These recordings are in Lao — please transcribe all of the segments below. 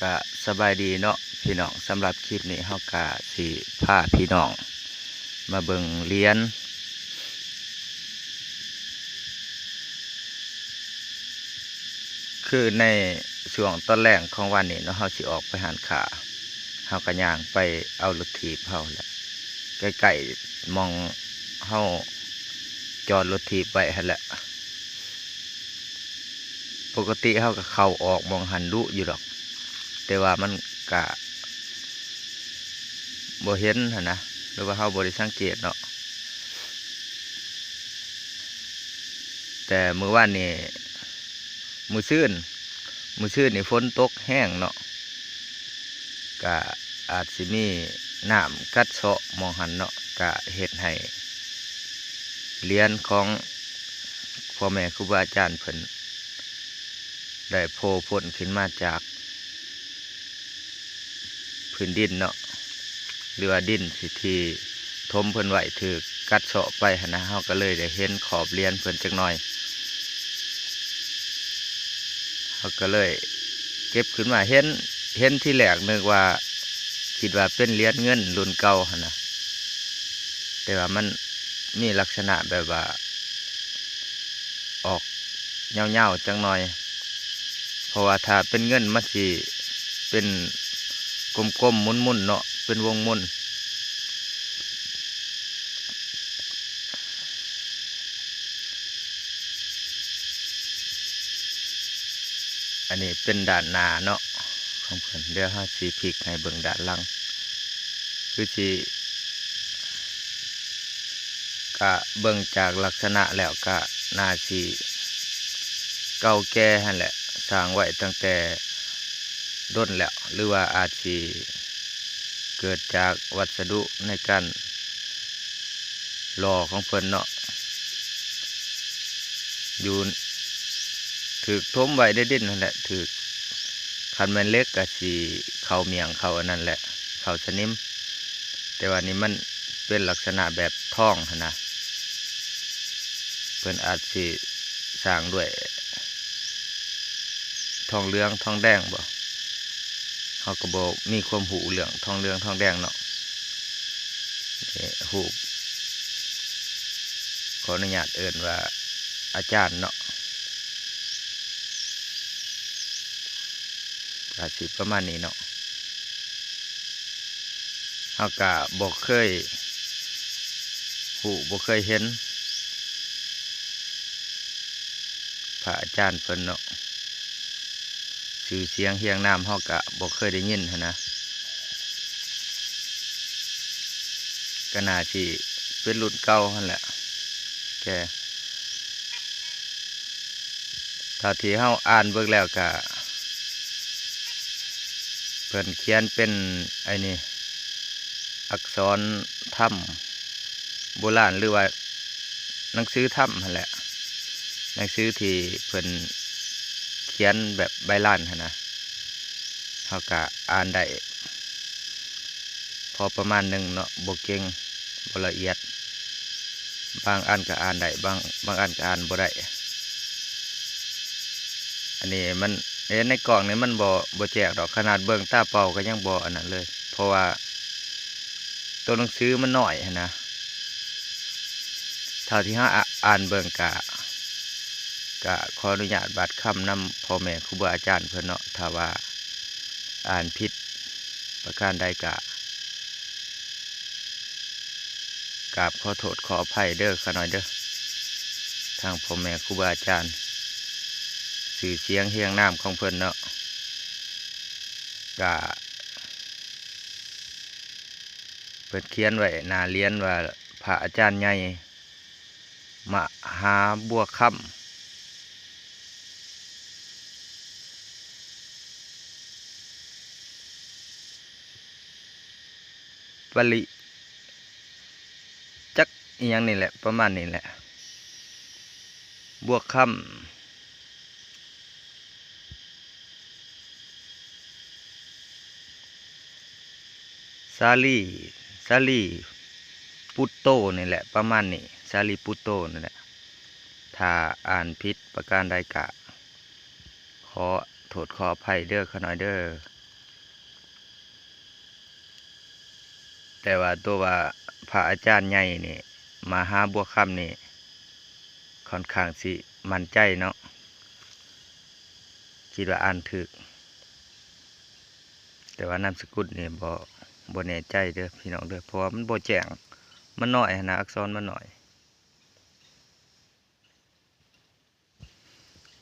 ກະສະບາຍດີເນາະພີ່ນ້ອງ, ສຳລັບຄລິບນີ້ເຮົາກະຊິພາພີ່ນ້ອງມາເບິ່ງຫຼຽນ ຄືໃນຊ່ວງຕອນແລງຂອງວັນນີ້ເນາະ, ເຮົາຊິອອກໄປຮ້ານຄ້າ, ເຮົາກະຍ່າງໄປເອົາລົດຖີບເຮົາແຫຼະ, ໃກ້ໆໝ່ອງເຮົາຈອດລົດຖີບໄວ້ຫັ້ນແຫຼະ. ປົກກະຕິເຮົາກໍເຂົ້າອອກໝ່ອງຫັ້ນດຸຢູ່ດອກ, ແຕ່ວ່າມັນກະບໍ່ເຫັນຫັ້ນນະ ຫຼືວ່າເຮົາບໍ່ໄດ້ສັງເກດເນາະ. ແຕ່ມື້ວານນີ້ ມື້ຊືນ ມື້ຊືນນີ້ຝົນຕົກແຮງເນາະ, ກະອາດຊິມີນ້ຳກັດເຊາະໝ່ອງຫັ້ນເນາະ, ກະເຮັດໃຫ້ຫຼຽນຂອງພໍ່ແມ່ຄູບາອາຈານເພິ່ນ ໄດ້ໂຜ່ພົ້ນຂຶ້ນມາຈາກພື້ນດິນເນາະ ຫຼືວ່າດິນທີ່ ທີ່ຖົມເພິ່ນໄວ້ຖືກກັດເຊາະໄປຫັ້ນນະ, ເຮົາກໍເລີຍໄດ້ເຫັນຂອບຫຼຽນເພິ່ນຈັກໜ່ອຍ. ເຮົາກໍເລີຍເກັບຂຶ້ນມາ ເຫັນ ເຫັນທີແລກນຶກວ່າ ຄິດວ່າເປັນຫຼຽນເງິນລຸ້ນເກົ່າຫັ້ນນະ, ແຕ່ວ່າມັນມີລັກສະນະແບບວ່າ ອອກຍາວໆຈັກໜ່ອຍ, ເພາະວ່າຖ້າເປັນເງິນມັນຊິເປັນກົມໆໝຸ່ນໆເນາະ, ເປັນວົງໝຸ່ນ. ອັນນີ້ເປັນດ້ານໜ້າເນາະຂອງເພິ່ນ, ດຽວເຮົາຊິພິກໃຫ້ເບິ່ງດ້ານຫຼັງ. ຄືຊິ ກະເບິ່ງຈາກລັກສະນະແລ້ວກະໜ້າຊິເກົ່າແກ່ຫັ້ນແຫຼະ, ສ້າງໄວ້ຕັ້ງແຕ່ດົນແລ້ວ ຫຼືວ່າອາດຊິເກີດຈາກວັດສະດຸໃນການຫຼໍ່ຂອງເພິ່ນເນາະ, ຢູ່ ຖືກຖົມໄວ້ໃນດິນຫັ້ນແຫຼະ, ຖືກ ຄັນແມ່ນເຫຼັກກະຊິເຂົ້າໝ້ຽງເຂົ້າອັນນັ້ນແຫຼະ ເຂົ້າສະໜິມ, ແຕ່ວ່ານີ້ມັນເປັນລັກສະນະແບບທອງຫັ້ນນະ, ເພິ່ນອາດຊິສ້າງດ້ວຍທອງເຫຼືອງທອງແດງບໍ, ເຮົາກໍບໍ່ມີຄວາມຮູ້ເລື່ອງທອງເຫຼືອງທອງແດງເນາະ. ນີ້ຮູບ ຂໍອະນຸຍາດເອີ້ນວ່າອາຈານເນາະ, ກະຊິປະມານນີ້ເນາະ. ເຮົາກະບໍ່ເຄີຍຮູ້ ບໍ່ເຄີຍເຫັນພະອາຈານເພິ່ນເນາະ, ຊື່ສຽງຮຽງນາມເຮົາກະບໍ່ເຄີຍໄດ້ຍິນຫັ້ນນະ. ກໍໜ້າຊິເປັນລຸ້ນເກົ່າຫັ້ນແຫຼະ ແກ ເທົ່າທີ່ເຮົາອ່ານເບິ່ງແລ້ວກະ ເພິ່ນຂຽນເປັນໄອ້ນີ້ ອັກສອນທຳໂບລານ ຫຼືວ່າໜັງສືທຳຫັ້ນແຫຼະ, ໜັງສືທີ່ເພິ່ນຂຽນແບບໃບລານຫັ້ນນະ. ເຮົາກະອ່ານໄດ້ພໍປະມານໜຶ່ງເນາະ, ບໍ່ເກັ່ງ ບໍ່ລະອຽດ, ບາງອັນກະອ່ານໄດ້ ບາງ ບາງອັນກະອ່ານບໍ່ໄດ້. ອັນນີ້ມັນ ເອີ ໃນກ້ອງນີ້ມັນບໍ່ ບໍ່ແຈ້ງດອກ, ຂະໜາດເບິ່ງຕາເປົ່າກໍຍັງບໍ່ອັນນັ້ນເລີຍ ເພາະວ່າໂຕໜັງສືມັນນ້ອຍຫັ້ນນະ. ເທົ່າທີ່ເຮົາ ອາ ອ່ານເບິ່ງກະ ກະຂໍອະນຸຍາດບາດຄຳນຳພໍ່ແມ່ຄູບາອາຈານເພິ່ນເນາະ, ຖ້າວ່າອ່ານຜິດປະການໃດກະກາບຂໍໂທດຂໍອະໄພເດີຂ້ານ້ອຍເດີ, ທາງພໍ່ແມ່ຄູບາອາຈານ ຊື່ສຽງຮຽງນາມຂອງເພິ່ນເນາະ. ກະ ເພິ່ນຂຽນໄວ້ໜ້າຫຼຽນວ່າ ພະອາຈານໃຫຍ່ ມະຫາບົວຄຳ ປະລິ ຈັກອີ່ຫຍັງນີ້ແຫຼະ ປະມານນີ້ແຫຼະ ບົວຄຳ ສາລີ ສາລີປຸດໂຕນີ້ແຫຼະ ປະມານນີ້ ສາລີປຸດໂຕນີ້ແຫຼະ. ຖ້າອ່ານຜິດປະການໃດກະຂໍໂທດຂໍອະໄພເດີຂ້ານ້ອຍເດີ. ແຕ່ວ່າຕົວວ່າພະອາຈານໃຫຍ່ນີ້ ມະຫາບົວຄຳນີ້ ຂ້ອນຂ້າງຊິໝັ້ນໃຈເນາະ ຄິດວ່າອ່ານຖືກ ແຕ່ວ່ານາມສະກຸນນີ້ບໍ່ ບໍ່ແນ່ໃຈເດີພີ່ນ້ອງເດີ ເພາະວ່າມັນບໍ່ແຈ້ງ ມັນນ້ອຍຫັ້ນນະ ອັກສອນມັນນ້ອຍ.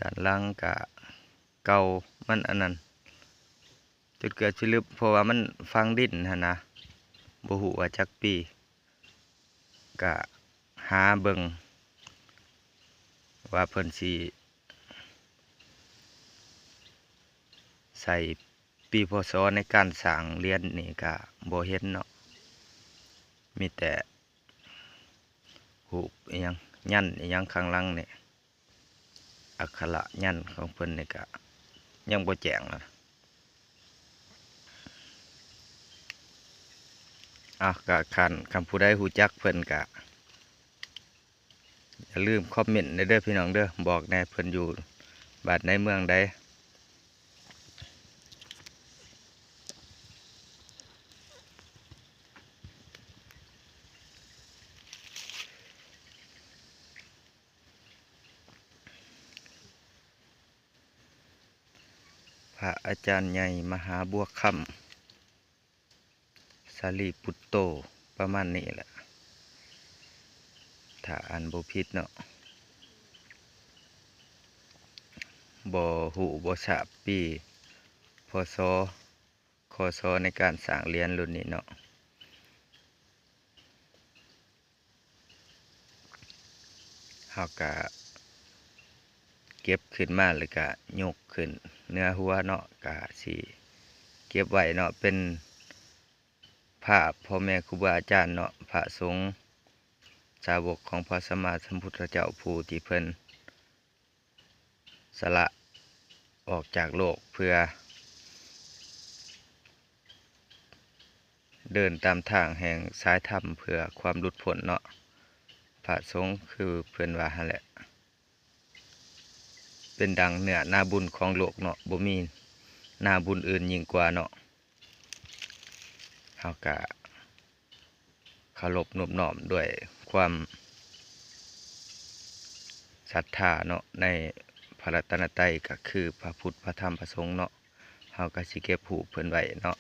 ດ້ານຫຼັງກະເກົ່າ ມັນອັນນັ້ນ ຈົນເກືອບຊິລຶບ ເພາະວ່າມັນຝັງດິນຫັ້ນນະ ບໍ່ຮູ້ວ່າຈັກປີ ກະຫາເບິ່ງວ່າເພິ່ນຊິໃສ່ປີ ພ.ສ. ໃນການສ້າງຫຼຽນນີ້ກະບໍ່ເຫັນເນາະ ມີແຕ່ ຮູບອີ່ຫຍັງ ຍັນອີ່ຫຍັງຂ້າງຫຼັງນີ້ ອັກຂະລະຍັນຂອງເພິ່ນນີ້ກະຍັງບໍ່ແຈ້ງນະ. ເອົາ ກະຄັນ ຄັນຜູ້ໃດຮູ້ຈັກເພິ່ນກະ ຢ່າລືມຄອມເມັນແດ່ເດີພີ່ນ້ອງເດີ ບອກແດ່ເພິ່ນຢູ່ບ້ານໃດເມືອງໃດ. ພະອາຈານໃຫຍ່ມະຫາບົວຄຳ ສາລີປຸດໂຕ ປະມານນີ້ແຫຼະ ຖ້າອ່ານບໍ່ຜິດເນາະ ບໍ່ຮູ້ບໍ່ຊາບປີ ພ.ສ. ຄ.ສ. ໃນການສ້າງຫຼຽນລຸ້ນນີ້ເນາະ. ເຮົາກະເກັບຂຶ້ນມາ ແລ້ວກະຍົກຂຶ້ນເໜືອຫົວເນາະ ກະຊິເກັບໄວ້ເນາະ ເປັນພາບພໍ່ແມ່ຄູບາອາຈານເນາະ ພະສົງສາວົກຂອງພະສຳມາສຳພຸດທະເຈົ້າ ຜູ້ທີ່ເພິ່ນ ສະຫຼະອອກຈາກໂລກ ເພື່ອເດີນຕາມທາງແຫ່ງສາຍທຳ ເພື່ອຄວາມຫຼຸດພົ້ນເນາະ. ພະສົງຄືເພິ່ນວ່າຫັ້ນແຫຼະ ເປັນດັ່ງເນື້ອນາບຸນຂອງໂລກເນາະ ບໍ່ມີນາບຸນອື່ນຍິ່ງກວ່າເນາະ. ເຮົາກະເຄົາລົບນອບນ້ອມດ້ວຍຄວາມສັດທາເນາະ ໃນພະລັດຕະນະໄຕ ກະຄືພະພຸດ ພະທຳ ພະສົງເນາະ. ເຮົາກະຊິເກັບຮູບເພິ່ນໄວ້ເນາະ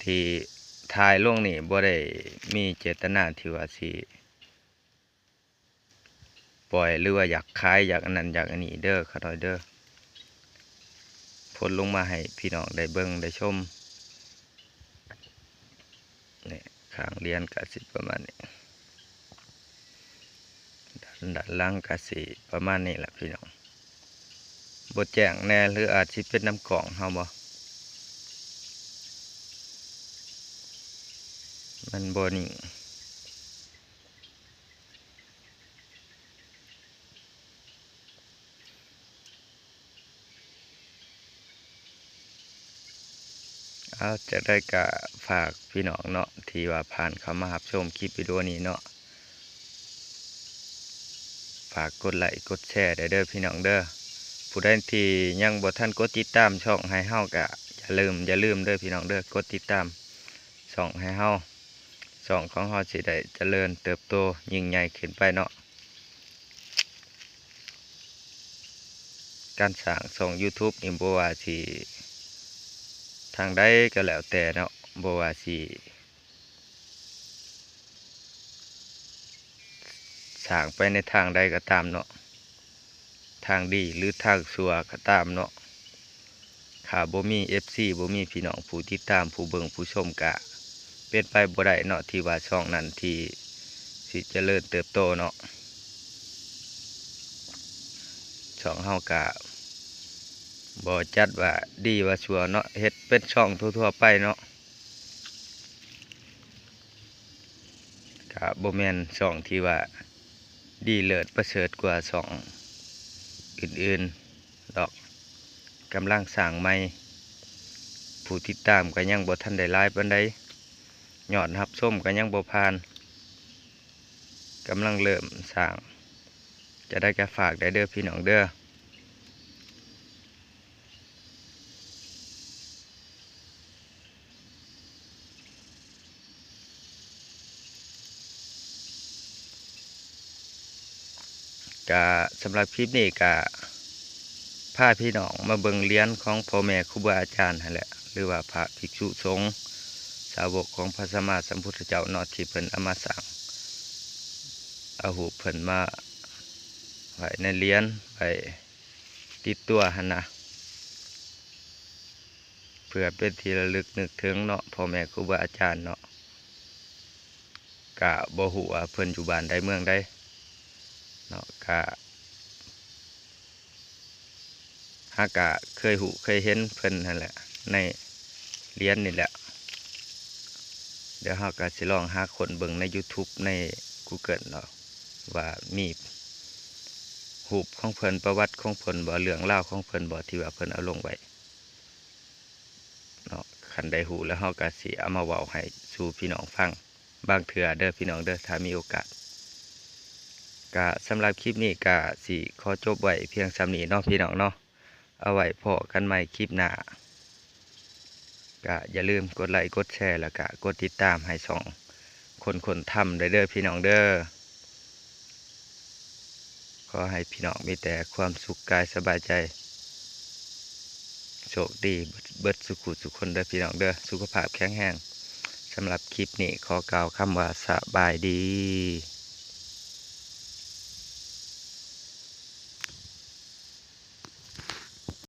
ທີ່ຖ່າຍລົງນີ້ບໍ່ໄດ້ມີເຈດຕະນາທີ່ວ່າຊິ ປ່ອຍ ຫຼືວ່າຢາກຂາຍ ຢາກອັນນັ້ນຢາກອັນນີ້ເດີ ຂະນ້ອຍເດີ ໂພສລົງມາໃຫ້ພີ່ນ້ອງໄດ້ເບິ່ງໄດ້ຊົມ. ນີ້ ຂ້າງຫຼຽນກະຊິປະມານນີ້ ດ້ານ ດ້ານຫຼັງກະຊິປະມານນີ້ແຫຼະພີ່ນ້ອງ. ບໍ່ແຈ້ງແດ່ ຫຼືອາດຊິເປັນນຳກ້ອງເຮົາບໍ່ ມັນບໍ່ນິ່ງ. ເອົາ ຈັ່ງໃດກະຝາກພີ່ນ້ອງເນາະ ທີ່ວ່າຜ່ານເຂົ້າມາຮັບຊົມຄລິບວິດີໂອນີ້ເນາະ ຝາກກົດໄລ້ກົດແຊແດ່ເດີພີ່ນ້ອງເດີ. ຜູ້ໃດທີ່ຍັງບໍ່ທັນກົດຕິດຕາມຊ່ອງໃຫ້ເຮົາກະຢ່າລືມ ຢ່າລືມເດີພີ່ນ້ອງເດີ ກົດຕິດຕາມຊ່ອງໃຫ້ເຮົາ ຊ່ອງຂອງເຮົາຊິໄດ້ຈະເລີນເຕີບໂຕຍິ່ງໃຫຍ່ຂຶ້ນໄປເນາະ. ການສ້າງຊ່ອງຢູທູບນີ້ ບໍ່ວ່າຊິທາງໃດກໍແລ້ວແຕ່ເນາະ ບໍ່ວ່າຊິສ້າງໄປໃນທາງໃດກໍຕາມເນາະ ທາງດີ ຫຼື ທາງຊົ່ວກໍຕາມເນາະ ຖ້າບໍ່ມີເອັຟຊີ ບໍ່ມີພີ່ນ້ອງຜູ້ຕິດຕາມ ຜູ້ເບິ່ງ ຜູ້ຊົມ ກະເປັນໄປບໍ່ໄດ້ເນາະ ທີ່ວ່າຊ່ອງນັ້ນທີ່ຊິຈະເລີນເຕີບໂຕເນາະ. ຊ່ອງເຮົາກະບໍ່ຈັດວ່າດີວ່າຊົ່ວເນາະ ເຮັດເປັນຊ່ອງທົ່ວໆໄປເນາະ. ກະບໍ່ແມ່ນຊ່ອງທີ່ວ່າດີເລີດປະເສີດກວ່າຊ່ອງອື່ນໆດອກ ກຳລັງສ້າງໃໝ່ ຜູ້ຕິດຕາມກໍຍັງບໍ່ທັນໄດ້ຫຼາຍປານໃດ ຍອດຮັບຊົມກໍຍັງບໍ່ຜ່ານ ກຳລັງເລີ່ມສ້າງ. ຈະໄດ້ກະຝາກໄດ້ເດີພີ່ນ້ອງເດີ. ກະສຳລັບຄລິບນີ້ກະພາພີ່ນ້ອງມາເບິ່ງຫຼຽນຂອງພໍ່ແມ່ຄູບາອາຈານຫັ້ນແຫຼະ ຫຼືວ່າພະພິກສຸສົງ ສາວົກຂອງພະສຳມາສຳພຸດທະເຈົ້າເນາະ ທີ່ເພິ່ນເອົາມາສ້າງ ເອົາຮູບເພິ່ນມາໄວ້ໃນຫຼຽນ ໄວ້ຕິດຕົວຫັ້ນນະ ເພື່ອເປັນທີ່ລະລຶກນຶກເຖິງເນາະ ພໍ່ແມ່ຄູບາອາຈານເນາະ. ກະບໍ່ຮູ້ວ່າເພິ່ນຢູ່ບ້ານໃດເມືອງໃດເນາະ ກະ ຫາກະເຄີຍຮູ້ເຄີຍເຫັນເພິ່ນຫັ້ນແຫຼະ ໃນຫຼຽນນີ້ແຫຼະ. ດຽວເຮົາກະຊິລອງຫາຄົ້ນເບິ່ງໃນ YouTube ໃນ Google ເນາະ ວ່າມີຮູບຂອງເພິ່ນ ປະຫວັດຂອງເພິ່ນບໍ່ ເລື່ອງລາວຂອງເພິ່ນບໍ່ ທີ່ວ່າເພິ່ນເອົາລົງໄວ້ເນາະ. ຄັນໄດ້ຮູ້ແລ້ວເຮົາກະຊິເອົາມາເວົ້າໃຫ້ສູ່ພີ່ນ້ອງຟັງບາງເທື່ອເດີພີ່ນ້ອງເດີ ຖ້າມີໂອກາດ. ກະສຳລັບຄລິບນີ້ກະຊິຂໍຈົບໄວ້ພຽງສ່ຳນີ້ເນາະພີ່ນ້ອງເນາະ ເອົາໄວ້ພໍ້ກັນໃໝ່ຄລິບໜ້າ. ກະຢ່າລືມກົດໄລກົດແຊ ແລ້ວກະກົດຕິດຕາມໃຫ້ຊ່ອງຄົນຄົ້ນທຳໄດ້ເດີພີ່ນ້ອງເດີ. ຂໍໃຫ້ພີ່ນ້ອງມີແຕ່ຄວາມສຸກກາຍສະບາຍໃຈ ໂຊກດີເບິດ ເບິດສູ່ຜູ້ສູ່ຄົນເດີພີ່ນ້ອງເດີ ສຸຂະພາບແຂງແຮງ. ສຳລັບຄລິບນີ້ຂໍກ່າວຄຳວ່າສະບາຍດີ.